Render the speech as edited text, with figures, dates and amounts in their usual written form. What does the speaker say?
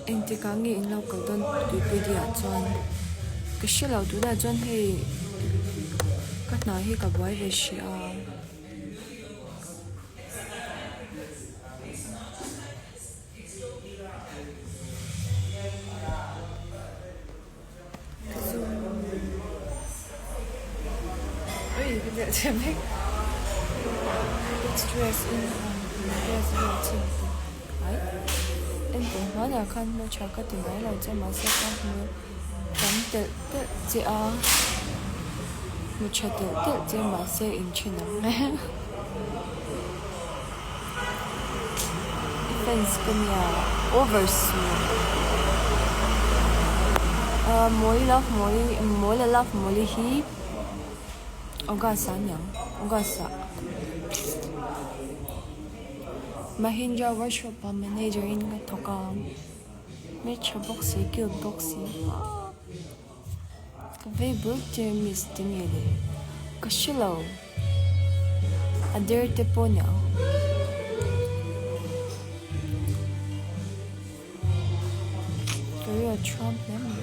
Engtikah nge in lo kal dawn tuipui ah chuan ka hre lo tunah chuan hei ka hna hi ka buai ve hrih a. Engpawh hmanah khan hmeltha ka ti ngai lo che mahse ka hmu tam telh telh che a hmu tha telh telh che mahse inthen ang. I fans ka nia over su ahh mawi love mawi mawla love mawli hi August ah aniang August ah Mahindra workshop ah manager in ka thawk a hmeltha bawk si cute bawk si. Ka vei bur che miss ti nge le ka hre lo a der te pawh nia ka ri a thiam hle mai.